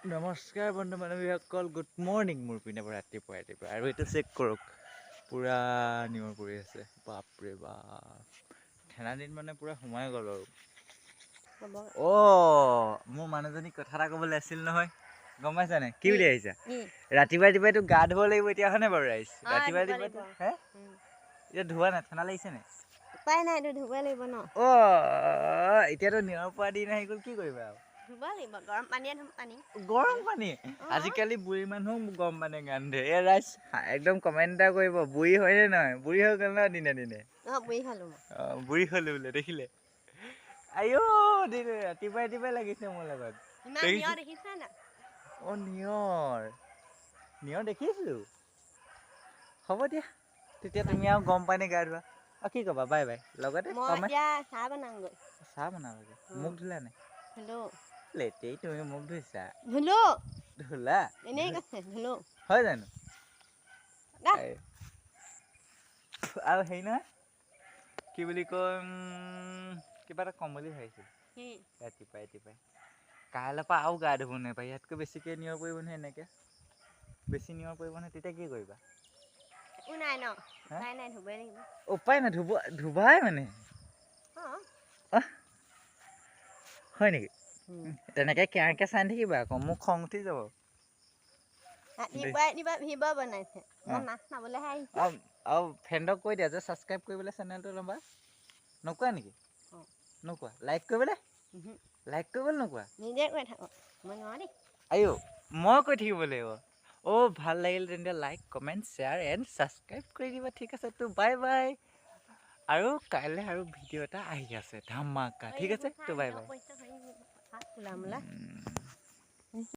নমস্কাৰ বন্ধু বান্ধৱীসকল, good morning. মোৰ পিনে পৰা ৰাতিপুৱা ৰাতিপুৱা। আৰু এইটো চেক কৰক, পূৰা নিয়ৰ পৰি আছে। বাপৰে বাপ, ঠাণ্ডা দিন মানে পূৰা সোমাই গ'ল। আৰু অ' মোৰ মানুহজনীক কথা এটা ক'বলৈ আছিল নহয়, গম পাইছা নাই? কি বুলি আহিছা? ৰাতিপুৱা ৰাতিপুৱাইতো গা ধুব লাগিব এতিয়া, হয়নে বাৰু ৰাইজ? ৰাতিপুৱা ৰাতিপুৱা হে এতিয়া ধোৱা নাই, ঠাণ্ডা লাগিছে নাই? উপায় নাই, এইটো ধুবই লাগিব ন। অ' এতিয়াতো নিয়ৰ পৰা দিন আহি গ'ল, কি কৰিবা আৰু? ধুব লাগিব, গৰম পানীয়ে ধুম। পানী গৰম পানী। আজিকালি বুঢ়ী মানুহো গৰম পানী গা ধুৱে। এই ৰাইজ, একদম কমেণ্ট এটা কৰিব, বুঢ়ী হয়নে নহয়? বুঢ়ী হৈ গ'ল ন দিনে দিনে। অঁ, বুঢ়ী হ'লো মই। অঁ, বুঢ়ী হ'লো বোলে, দেখিলে? আইঅ দিনে ৰাতিপুৱাই ৰাতিপুৱাই লাগিছে মোৰ লগত। ইমান নিয়ৰ দেখিছা নাই? অঁ, নিয়ৰ নিয়ৰ দেখিছোঁ। হ'ব দিয়া তেতিয়া, তুমি আৰু গৰম পানী গা ধোৱা। আৰু কি ক'বা? বাই বাই লগতে। মই এতিয়া চাহ বনামগৈ। চাহ বনাবাগৈ? মুখ ধুলা নাই? ধুলো। লেতেই, তুমি মুখ ধুইছা? ধুলো। ধুলা? এনেই কৈছে, ধুলো। হয় জানো? আৰু হেৰি নহয়, কি বুলি কয়, কিবা এটা ক'ম বুলি ভাবিছিলোঁ। ৰাতিপুৱাই ৰাতিপুৱাই কাইলৈৰ পৰা আৰু গা ধুব নাপায়, ইয়াতকৈ বেছিকৈ নিয়ৰ পৰিব নহয়। এনেকৈ বেছি নিয়ৰ পৰিব নহয়, তেতিয়া কি কৰিবা? নাই ন, উপায় নাই, ধুবই লাগিব। উপায় নাই, ধুব ধুবাই মানে। হয় নেকি? তেনেকৈ কেৰাকে চাই নাথাকিবা আকৌ, মোক খং উঠি যাব। আৰু ফ্ৰেণ্ডক কৈ দিয়া যে ছাবস্ক্ৰাইব কৰিবলৈ চেনেলটো। ল'বা নোকোৱা নেকি? নোকোৱা? লাইক কৰিবলৈ, লাইক কৰিবলৈ নোকোৱা? নিজে কৈ থাকক, মই নোৱাৰি। আইঅ, মই কৈ থাকিব লাগিব। অ' ভাল লাগিল তেন্তে like, comment, share and subscribe কৰি দিবা। ঠিক আছে তো, বাই বাই। আৰু কাইলৈ আৰু ভিডিঅ' এটা আহি আছে ধামাকা। ঠিক আছে তো, বাই বাই।